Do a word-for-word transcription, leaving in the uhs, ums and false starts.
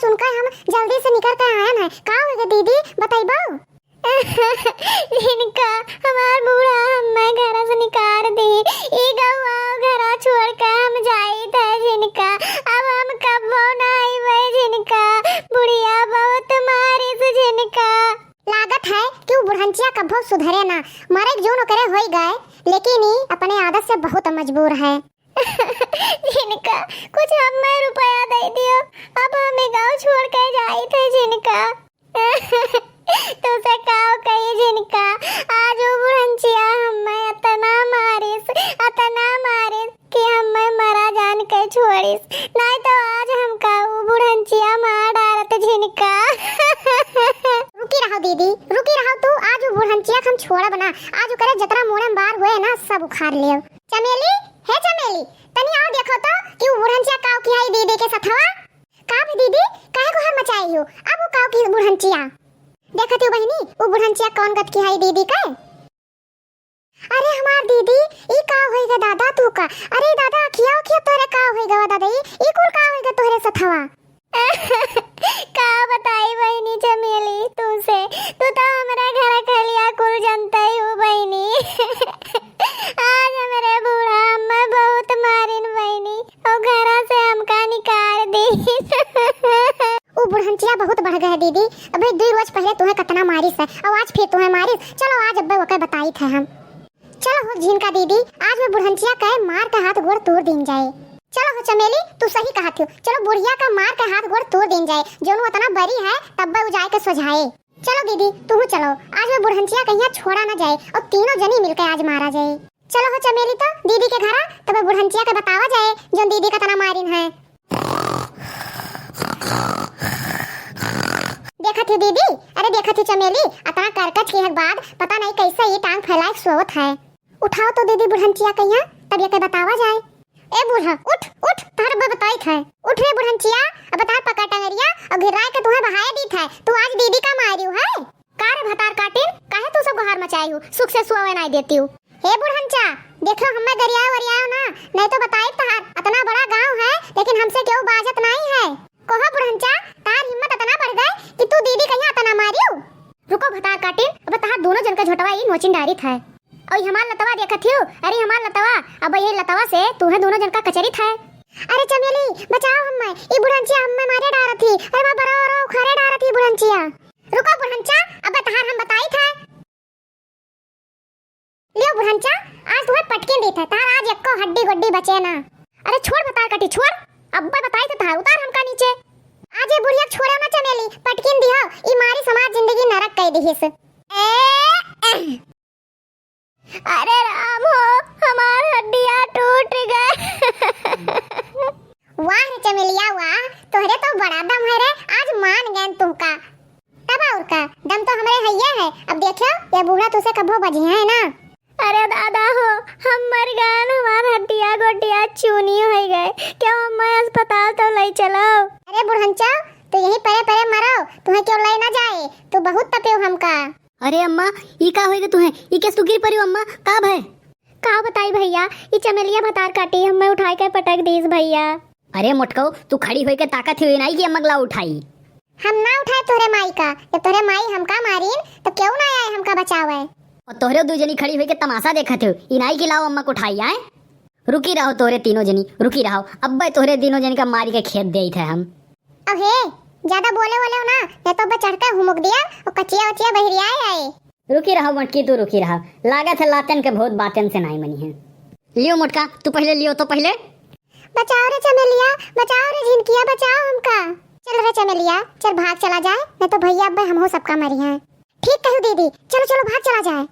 तुनका हम जल्दी से निकर के आयन है। का होइगा दीदी, बतइबो? झिनका, हमार बूढ़ा हम्मे घर से निकार दी। ई गौवा घरा छोड़ के हम जाइत है झिनका। अब हम कब्बो ना अइबे झिनका। बुढ़िया बहुत मारिस झिनका। लागत है कि उ बुढ़ंचिया कब्बो सुधरे ना। मरे के जून ओकरे होई गए, लेकिन ई अपने आदत से बहुत मजबूर है। झिनका, कुछ हम्मे रुपया दे दियो, अब हम ई गाँव छोड़ के जाइत है झिनका। तुसे काव कही झिनका, आज उ बुढ़ंचिया हम्मे अतना मारिस, अतना मारिस कि हम्मे मरा जान के छोड़िस, नाहीं तो आज हमका उ बुढ़ंचिया मार डारत झिनका। रुकी रहो दीदी, रुकी रहो तू, आज उ बुढ़ंचिया के हम छोड़ब ना, आज ओकरे जतरा मूड़े में बार हुए ना, सब उखाड़ लेब। चमेली, हे चमेली, तनी आओ देखो तो कि उ बुढ़ंचिया काव किहाई दीदी के सथवा। का भी दीदी, काहे गोहर मचाई हो? अब उ काव की बुढ़ंचिया? देखत हो बहिनी, उ बुढ़ंचिया कौन गत किहाई दीदी के? अरे हमार दीदी, ई का होई गे दादा तू का? अरे दादा, अखिया उखिया तोरे का होई गवा दादा? ई, ई कुल का होई गे तोहरे सथवा? का बताई बहिनी चमेली तुसे, तू तो हमरा घर खलिया कुल जनते हो बहिनी। आज हमरे बूढ़ा अम्मा बहुत मारिन बहिनी, और घरा से हमका निकार दी। उ बुढ़ंचिया बहुत बढ़ गए दीदी, अबे दुई रोज पहले तुहे कतना मारिस है, और आज फिर तुहे मारिस। चलो आज अब्बे ओके बताइत है हम। चलो हो झिनका दीदी, आज वे बुढ़ंचिया के मार के हाथ गोड़ तोड़ दीन जाए। चलो हो चमेली, तू सही कहत हो, चलो बुढ़िया का मार के हाथ गोड़ तोड़ दीन जाए, जौन वो अतना बरी है तब्बे उ जाए के सोझाए। चलो दीदी, तू चलो, आज वे बुढ़ंचिया कहिया छोड़ा ना जाए और तीनों जनी मिलके आज मारा जाए। चलो हो चमेली, तो दीदी के घरा तबे बुढ़ंचिया के बतावा जाए, जौन दीदी का तना मारिन है। देखत ही दीदी, अरे देखत ही चमेली, अतना करकच के बाद पता नहीं कैसे ये टांग फैलाए सोवत है। उठाओ तो दीदी बुढ़ंचिया कहिया, तब ये के बतावा जाए। ए बूढ़ा, उठ, उठ, तहर अब बताइत है। उठ रे बुढ़ंचिया, अब तहर पकड़ टंगरिया और घिराए के तुहे बहाए दीत है। तू आज दीदी का मारियो है? का रे भतार काटिन, काहे तू सब गोहार मचाई हो? सुख से सुआवे नाई देती हो। हे बुढ़ंचा, देखो हम्मे गरियाओ वरियाओ ना, नहीं तो बताई तहार, अतना बड़ा गांव है, लेकिन हमसे केहू बाजत नाई है। कहो बुढ़ंचा, तार हिम्मत अतना बढ़ गए कि तू दीदी कहिया अतना मारियो? रुको भतार काटिन, अब तहार दोनों जन का झोटवा ई नोचिन डारित है। और हमार लतवा देखत हियो, अरे हमार लतवा, अब ये लतवा से तुहे दोनों जन का कचरित है। अरे चमेली, बचाओ हम्मे, ई बुढ़ंचिया हम्मे मारे डारत ही, अरे माँ बरो रो उखारे डारत ही बुढ़ंचिया। रुको बुढ़ंचा, अब तहार हम बताई था। लियो बुढ़ंचा, आज तुहे पटकिन दी था, तार आज एको हड्डी गोड्डी बचे ना। अरे छोड़ भतार काटी, छोड़, अब्बे बताई था तार, उतार हमका नीचे। आज ये बुढ़िया छोड़ो ना चमेली, पटकिन दिहो, ई मारी समाज जिंदगी नरक कई दिहिस। ए, ए। अरे राम हो, हमार हड्डिया टूट गए। वाह रे चमेलिया वाह, तोहरे तो बड़ा दम है रे, आज मान गए तुमका। तब और का, दम तो हमरे हइये है। अब देखियो, ये बूढ़ा तुसे कभो बजिया है ना। अरे दादा हो, हम मर गए, हमार हड्डिया गोड्डिया चूनी हो गए, क्यों हमें अस्पताल तो ले चलो। अरे बुढ़ंचा, तू यहीं परे परे मरो, तुम्हें क्यों ले ना जाए, तू बहुत तपेव हमका। अरे अम्मा, ई का होइगा तुहें? ई कैसे तू गिर पड़ी अम्मा? का भय? का बताई भैया, ई चमेलिया भतार काटी, हमें उठाई के पटक दीस भैया। अरे मोटकऊ, तू खड़ी होइके ताकत ही नाई कि अम्मा गला उठाई। हम ना उठाए तोहरे माई का, जब तोहरे माई हमका मारीन, तो क्यों ना आए हमका बचावे? और तोहरे दू जनी खड़ी होइके तमाशा देखत हो, ई नाई कि लाओ अम्मा को उठाई आए। रुकी रहो तोहरे तीनों जनी, रुकी रहो, अब्बे तोहरे तीनों जनी का मारी के खेत देइत है हम। अब हे, ज्यादा बोले वोले हो ना, नहीं तो अब्बे चढ़ के हुमुक दिया और कचिया वचिया बहिरियाए आए। रुकी रहो मोटकी, तू रुकी रहो, लागत है लातन के बहुत बातन से नाई मनी है। लियो मोटका, तू पहले लियो तो पहले। बचाओ रे चमेलिया, बचाओ रे झिनकिया, बचाओ हमका। चल रे चमेलिया, चल भाग चला जाए, नहीं तो भैया अब्बे हमहू सबका मरी हैं। ठीक कहू दीदी, चलो चलो भाग चला जाए।